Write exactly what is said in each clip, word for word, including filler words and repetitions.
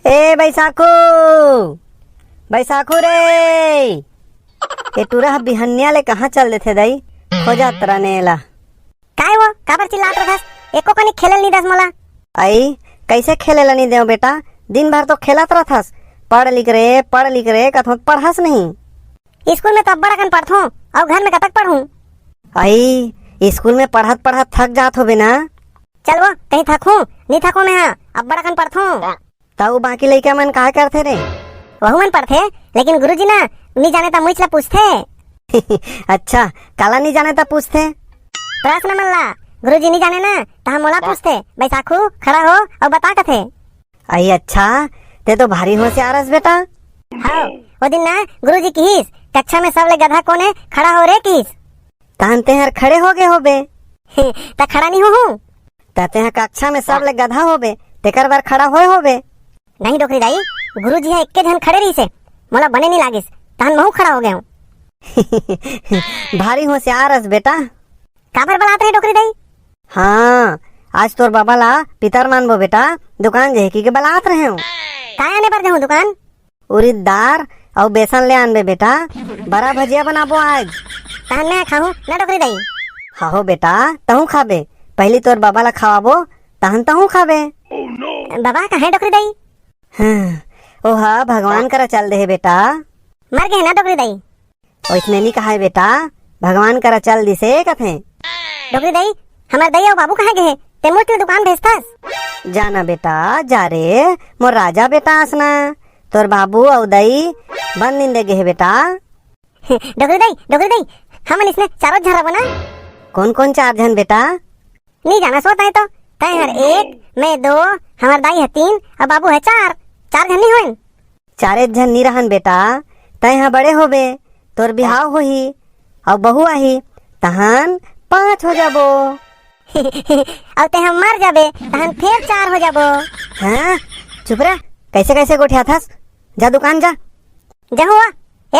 ए बैसाखू, बैसाखू रे, ए टूरा ह बिहनिया ले कहाँ चल देथे दई? खोजत रने ला। काय वो, काबर चिल्लात रथस? एको कनी खेलल नी दस मोला। अई, कैसे खेले ला नी देव बेटा? दिन भर तो खेलत रथस। पढ़ लिख रे, पढ़ लिख रे, कथों त पढ़स नहीं। स्कूल में तो अब्बड़ अकन पढ़थों, अउ घर में कतक पढ़ूं? अई, स्कूल में पढ़त पढ़त थक जात होबे ना? चल वो, कहीं थकूं? नी थकूं मैं हा, अब्बड़ अकन पढ़थों। त उ बाकी लइका मन काय करथे रे? वहू मन पढ़थे, लेकिन गुरुजी ना, नी जाने त मुइच ला पूछथे। अच्छा, काला नी जाने त पूछथे? प्रश्न मन ला। गुरुजी नी जाने ना, त हम मोला पूछथे, "बैसाखू, खड़ा हो अउ बता," कथे। अई अच्छा, ते तो भारी होशियार हस बेटा। हाँ, वो दिन ना गुरुजी किहिस, "कक्षा में सबले गधा कोन हे? खड़ा हो रे," किहिस। तहन तेहर खड़े हो गए होबे। त खड़ा नी होहूं? त तेह कक्षा में सबले गधा होबे, तेकर बर खड़ा होए होबे। नहीं डोकरी दाई, गुरुजी ह एक्के झन खड़े रहिसे, मोला बने नी लागिस, तहन महू खड़ा हो गए हूं। भारी होशियार हस बेटा। काबर बलात रहे डोकरी दाई? हाँ, आज तोर बाबा ला पितर मानबो बेटा, दुकान जेहे कहिके बलात रहे हूं। काय आने बर जहूं दुकान? उरिद दार अउ बेसन ले आनबे बेटा, बरा भजिया बनाबो आज। तहन मैं खाहूं ना डोकरी दाई? हाहो बेटा, तहूं खाबे। पहली तोर बाबा ला खवाबो, तहन तहूं खाबे। बाबा कहाँ हे डोकरी दाई? हाँ, ओहा भगवान करा चल दे हे बेटा। मर गए ना डोकरी दाई? ओइसने नी कहाय बेटा, भगवान करा चल दिसे कथे। डोकरी दाई, हमर दाई अउ बाबू कहाँ गए हे? ते मोर के दुकान भेजथस? जाना बेटा, जा रे, मोर राजा बेटा अस ना। तोर बाबू अउ दाई बन निंदे गए हे बेटा। डोकरी दाई, डोकरी दाई, हमन इसने चारों झन रबो ना। कौन कौन चार झन बेटा? नी जाना सो तय तो, तय हर एक, मैं दो, हमर दाई है तीन, अउ बाबू है चार। चार झन नी होन? चारे झन नी रहन बेटा, तय ह बड़े होबे, तोर बिहाव होही, अउ बहू आही, तहन पांच हो जाबो। अउ तय ह मर जाबे, तहन फेर चार हो जाबो। हाँ, चुप रह, कैसे कैसे गोठियाथस? जा दुकान जा। जहूं वा,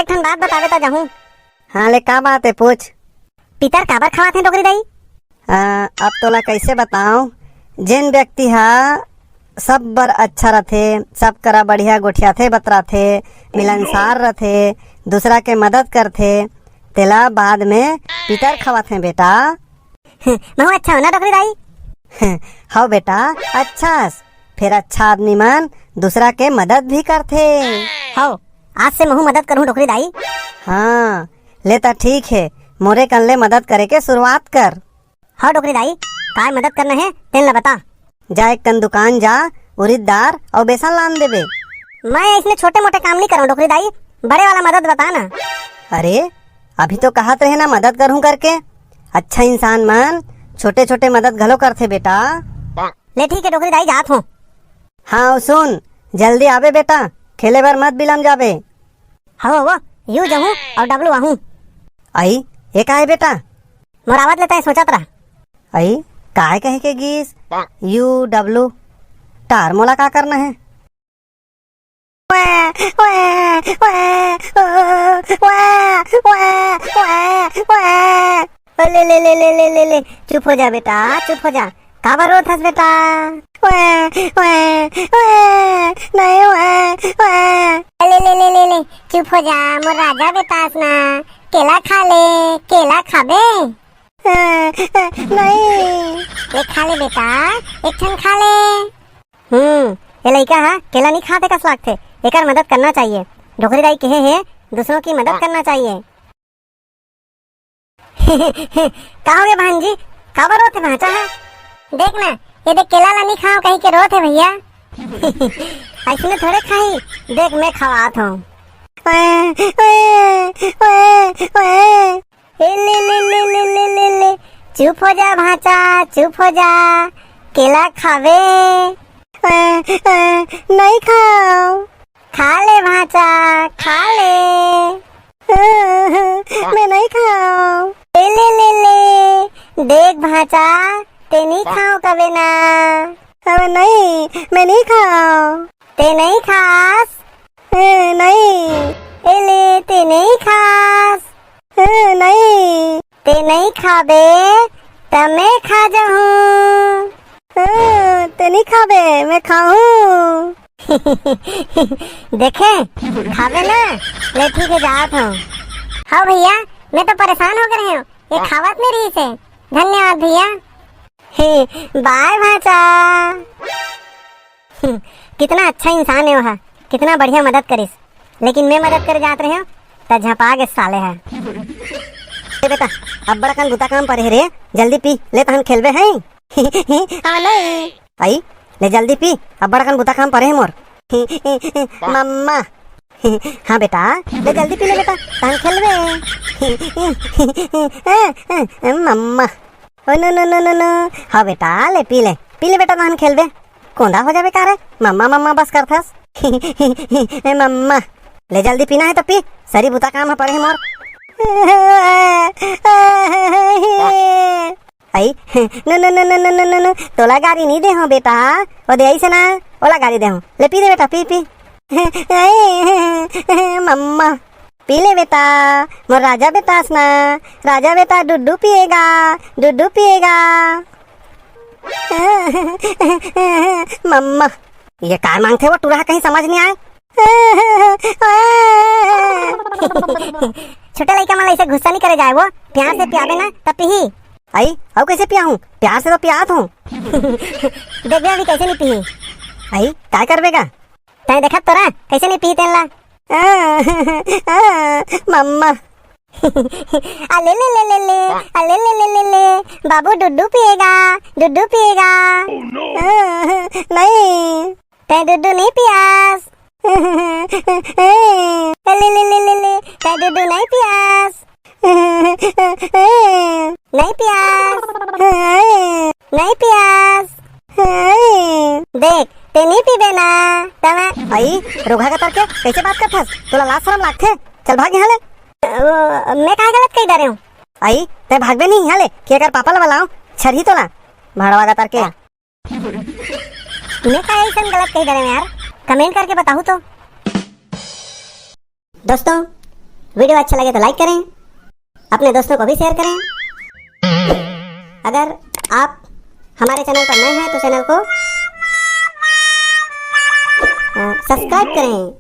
एक ठन बात बताबे त जहूं। हाँ ले, का बात हे, पूछ। पितर काबर खवाथे डोकरी दाई? आ, अब तोला कैसे बताओ, जेन व्यक्ति हा सब बर अच्छा रथे, सब करा बढ़िया गोठियाथे बतराथे, मिलनसार रथे, दूसरा के मदद करथे, तेला बाद में पितर खवाथे बेटा। महू अच्छा हो ना डोकरी दाई? हव बेटा, अच्छा हस। फेर अच्छा आदमी मन दूसरा के मदद भी करथे। हव, आज से महू मदद करहूं डोकरी दाई। हाँ, ले त ठीक हे, मोरे कन ले मदद करे के शुरुआत कर। हव डोकरी दाई, काय मदद करना हे, तेन ल बता। जा एक कन दुकान जा, उरिद दार अउ बेसन लान देबे। मैं इसने छोटे मोटे काम नहीं करूं डोकरी दाई, बड़े वाला मदद बता ना। अरे, अभी तो कहत रहे ना मदद करहूं करके। अच्छा इंसान मन छोटे छोटे मदद घलो करथे बेटा। ले ठीक हे डोकरी दाई, जात हों। हाँ, अउ सुन, जल्दी आबे बेटा, खेले बर मत बिलम जाबे। हव, हव, यू जहूं अउ डब्लू आहूं। अई, ए का हे बेटा? मोर आवत ले तय सोचत रह। अई, काय कहे के गीस? You W. टार मोला का करना हे? ले, ले, ले, ले, ले, ले, ले, चुप हो जा बेटा, चुप हो जा। काबर रोत हस बेटा? ओए, ओए, ओए, नहीं ओए, ओए। ले, ले, ले, ले, ले, चुप हो जा, मोर राजा बेटा अस ना। केला खा ले, केला खाबे? अ, अ, नहीं। ये खा ले बेटा, एक ठन खा ले। हम्म, ये लइका हा केला नहीं खाते कस लागथे, एकर मदद करना चाहिए। डोकरी दाई कहे हे, दूसरों की मदद करना चाहिए। का हो गे बहन जी, काबर रोथे भांचा हा? देख ना, ये देख केला ला नहीं खाओ कहीं के रोथे भैया। ऐसने थोड़े खाही, देख मैं खवात हूँ। ओए, ओए, ओए, ओए। ए ले ले ले ले ले ले ले, चुप हो जा भांचा, चुप हो जा, केला खावे। अ, अ, नहीं खाओ। खा ले भांचा, खा ले। अ, मैं नहीं खाओ। ए ले ले ले, देख भांचा, ते नहीं खाओ कबे ना। अबे नहीं, मैं नहीं खाओ। ते नहीं खास? ए, नहीं। ए ले, ते नहीं खास? ए, नहीं। ते नहीं खाबे, त मैं खा जाहूं। ए, ते नहीं खाबे, मैं खाहूं। देखे, खाबे ना? ले ठीक हे, जात हँव। हाँ भैया, मैं तो परेशान हो गे रहेंव, ये खावत नहीं रहिस हे। धन्यवाद भैया। हे, बाय भांचा। कितना अच्छा इंसान हे वह, कितना बढ़िया मदद करिस, लेकिन मैं मदद करे जात रहेंव त झपा गे साले ह। ए बेटा, अब्बड़ अकन बुता काम परे हे रे, जल्दी पी ले तहन खेलबे हैं। हाँ, नहीं। अई, ले जल्दी पी, अब्बड़ अकन बुता काम परे हे मोर। मम्मा। हाँ बेटा, ले जल्दी पी ले बेटा, तहन खेलबे। मम्मा। ओ नो नो नो नो नो। हाँ बेटा, ले पी ले, पी ले बेटा, तहन खेलबे। कोंदा हो जाबे का रे, मम्मा मम्मा बस करथस। ए मम्मा, ले जल्दी पीना हे त पी, सरी बुता काम ह परे हे मोर। अई, नो नो नो नो नो नो नो, तोला गारी नहीं दे हँव बेटा, ओ दे अइसे ना, ओला गारी दे हँव, ले पी दे बेटा, पी पी। मम्मा, पी ले बेटा, मोर राजा बेटा अस ना, राजा बेटा डुड्डू पिएगा, डुड्डू पिएगा। मम्मा, ये का मांगथे वो टूरा, कहीं समझ नहीं आए। छोटे लइका मन ला अइसे गुस्सा नहीं करे जाए, वो प्यार से पियाबे ना तब पीही। अई, अउ कइसे पियाहूँ? प्यार से तो पियात हँव। देखबे अभी कइसे नहीं पीही। अई, काय करबे गा? तैं देखत तो रह, कइसे नहीं पीही तेन ला। मम्मा। अले ले ले ले ले, अले ले ले ले ले, बाबू डुड्डू पिएगा, डुड्डू पिएगा। नहीं। तैं डुड्डू नहीं पियास। अले ले ले ले ले, तैं डुड्डू नहीं पियास। नहीं पियास। नहीं पियास। देख, तैं नहीं पीबे ना, त मैं अई, रोगहा के तरके कइसे बात करथस? तोला लाज शरम लागथे? चल भाग यहाँ ले। वो, मैं का गलत कही डारे हँव? अई, तैं भागबे नहीं यहाँ ले कि अगर पापा ला बलाओ, छरही तोला, भड़वा के तरके। मैं का अइसन गलत कही डारे हँव यार? Comment करके बताहू तो। दोस्तों, video अच्छा लगे तो like करें, अपने दोस्तों को भी share करें। अगर आप हमारे channel पर नए हैं तो channel को, अ, subscribe करें।